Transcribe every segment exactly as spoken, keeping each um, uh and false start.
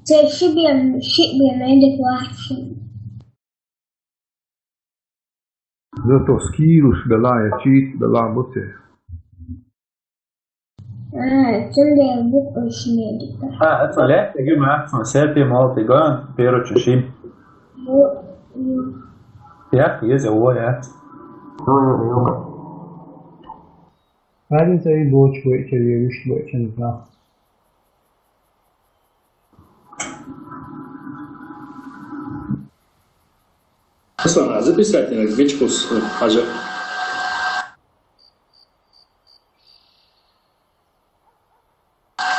Цей шибен, шибен, найде классно. Зато скилуш да лая чит, да ла буце. А, цунде буквы шмедика. А, это лет, ты гимн, а, все ты мол, ты гон, перу чеши. Бу-, м. Я, есть, я, я. Разница и дочь в этой, и вышла в этой, да. Аслан, а записать на гвичку с, э, Азер.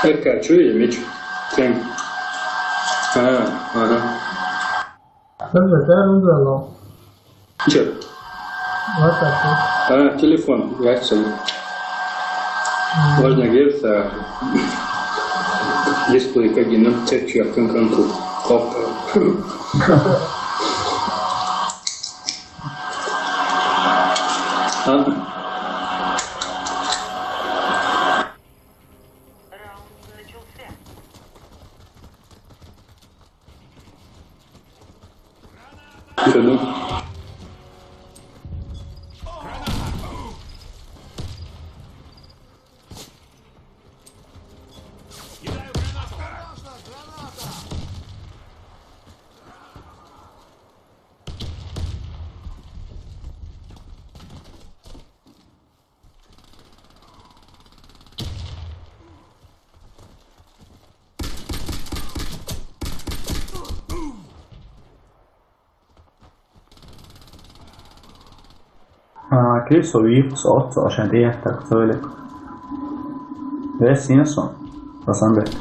Эрка, чё я меч? Кем? А, ага. Sen de sen uzalo. Чё? Вот так вот. А, телефон, я всё. Мгм. Можно герца. Дисплей как геном цепью, как конкретно. Оп. А? Раунд начался. Чё, ну? Aa, Kriso viikus otsa sen tietää, kun se oli. Vesi on. Tasan veti.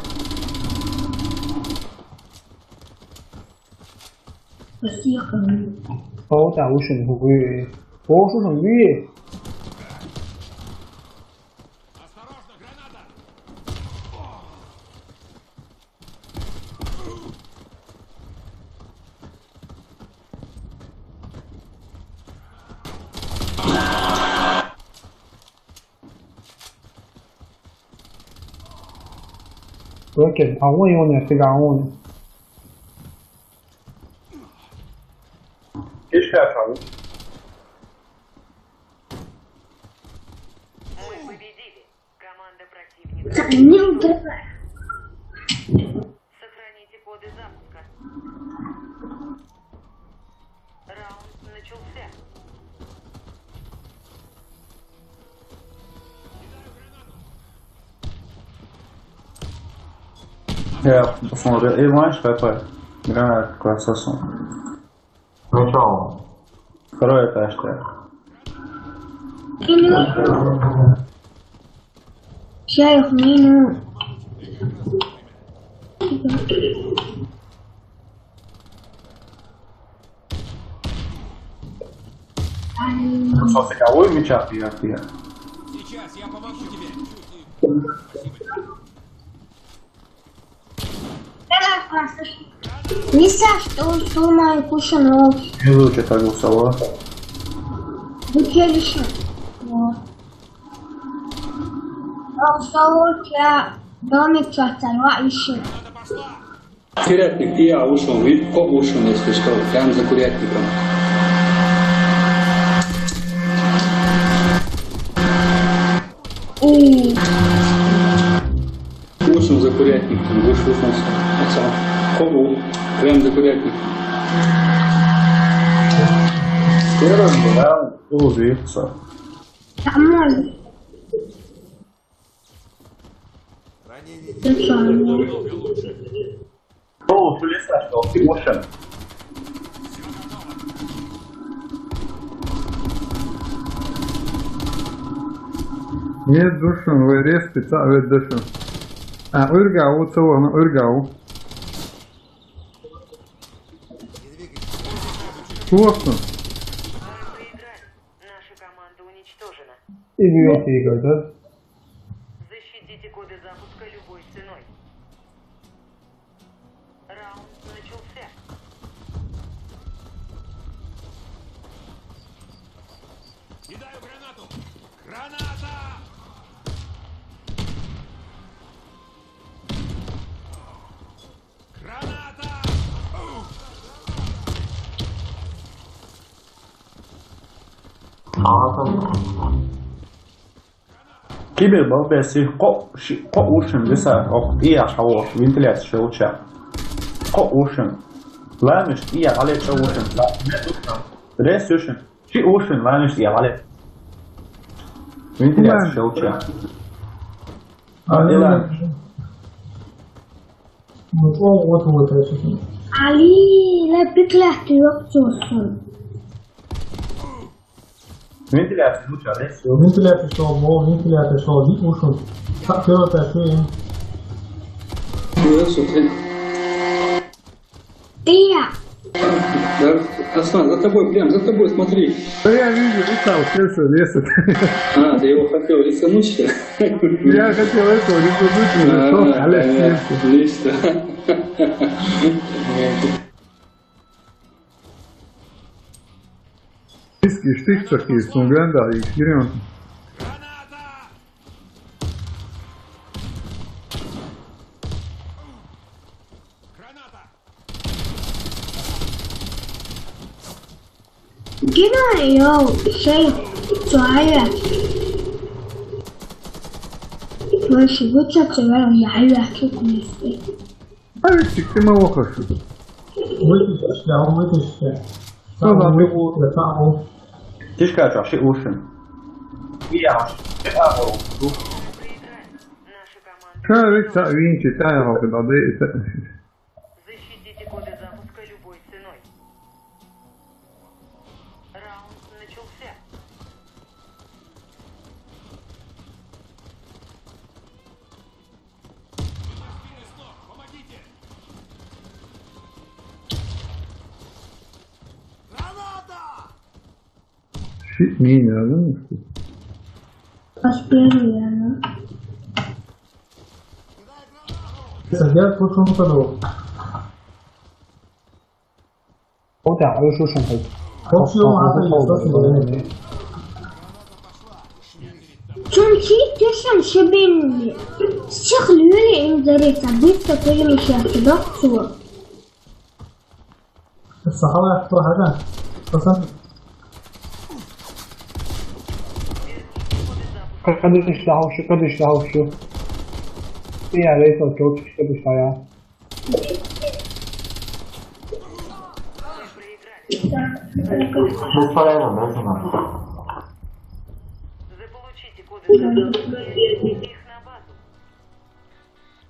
Outa ušen hui. Ošušen hui. Okei, a on, on, ja figa on. Kis se. Мы победили. Команда противника. Так, не убивай. Сохраните коды запуска. Раунд начался. Я посмотрел. И знаешь, какой? Граната класса. Сначала. Второй этаж, да. Ща их мину. Просто кого меча пьет, пьет. Сейчас я помогу тебе. Миса, что сломаю кучу ног. Не лучше так голосовало. Выпьелище. Вот. Голосовал я домик чертова еще. Курятник, и я ушел, ви-, ко ушел, если что, прям за курятником. И Вышел за курятник, там, вышел, вышел. Отца. Кого? Прям за курятник. Первый, да, улыбился. Там можно. Ты что, ну? О, в лесах, что ты, Оша? Нет, душен, вы рез пица, вы душен. А, ургау, целого, ну, ургау. Плохо. Наша команда уничтожена. И бьёт Игорь, да? Защитите коды запуска любой ценой. Раунд начался. Кидаю гранату! Граната! Кибербалбеси, кхо, ши, кхо ушин виса, ох, тӀехьа хьавош, вентиляция шелча. Кхо ушин. Ламиш тӀехьа гӀалеча ушин. Рес ушин. Ши ушин, ламиш тӀехьа гӀале. Вентиляция шелча. А, ила. Ну, что, вот, вот, это. Али, ла петлахты ёхцурсун. Вентиляция, ну чё, да, всё. Вентиляция шёл, во, вентиляция шёл, вид ушёл. Так, всё, так, всё, я. Ну, я смотрю. Ты я. Да, Аслан, за тобой, прям за тобой, смотри. Да я вижу, Исал, сердце весит. А, ты его хотел рисануть, что ли? Я хотел этого рисануть, но А, что, Олег, понятно. Сердце. Лично. Диски, штык, штык, Сунганда, Иксирион. Гена, йоу, шей, цуая. Больше лучше, цуая, я, я, чё ты не спишь? Ай, чик, ты мало хочешь. Вытащи, да, вытащи. Ну, ладно, вытащи, да, там. Тишка, чё, ши уши? Я, ши, а, о, ду. Ша, ведь, та, винчи, та, я, вот, да, да, это. Защитите коды запуска любой ценой. Раунд начался. Ши, не надо, ну что. Аж первый, она. Садят по шуму подол. Ота, ой, шушен хай. Общий он, а, то есть, что ты говоришь? Чончи тешен шебенни. Всех люли им дарит, а быстро перемещаться, да, всё. Сахала, кто, ага. Пацан. Кадыш лауши, кадыш лауши. Я, рейсо, кёчи, кадыш лая. Заполучите коды, их на базу.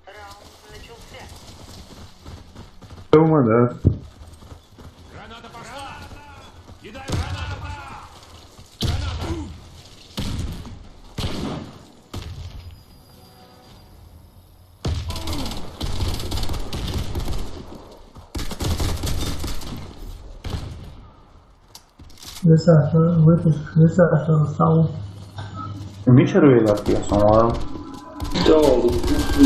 Раунд начался. Дома, да. Граната пошла! Кидай граната! Граната! Веса, веса, веса, веса. Мичара вейлар кия сон вара? Чё,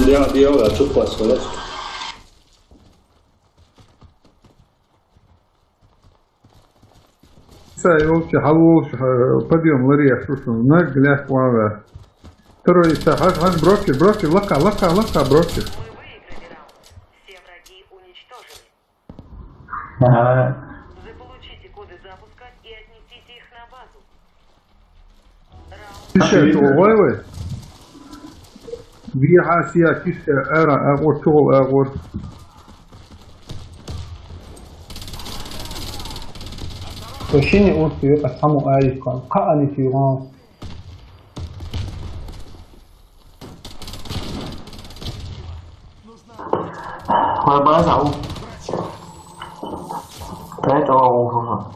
я, я, я, чё класс, валас? Са, ёлча, хаволш, э, подъём, лария, шушун, наг, ляхвава. Второй, са, хаш, хаш, брокер, брокер, лака, лака, лака, брокер. Ага. Заполучите коды запуска и отнесите их на базу. Тише, это, ой, ой. Виха сия кишка эра, агор, чугол, агор. Тошини урти, это саму айкон. Ка ани тигон. Хой база, у. Дай того ужаса.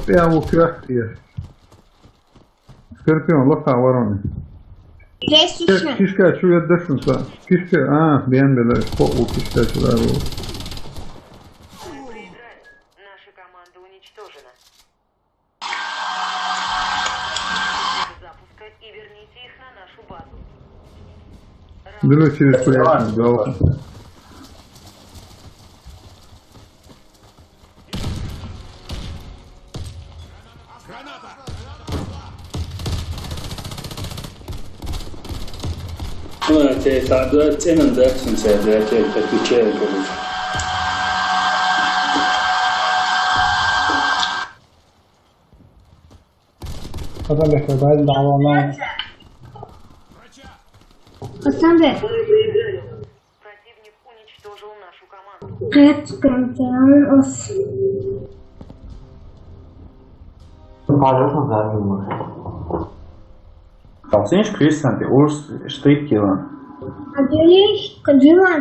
Прямо у крахте. Скорпион, лоха вороны. Здесь ещё. Кишка, чё я дашнуса? Кишка, а, бен беле, по у кишка сюда. Наша команда уничтожена. Запуска и верните их на нашу базу. Дуло через приятно, да. Ну, я тебе так, да, ценам, да, в смысле, я тебе отвечаю, короче. Потом я когда давно. Остан бе. Противник уничтожил нашу команду. Кэт контран ос. Пожалуйста, задумай. Тапсынш Кристиан, ты уж штык килан. Адыш каджилан.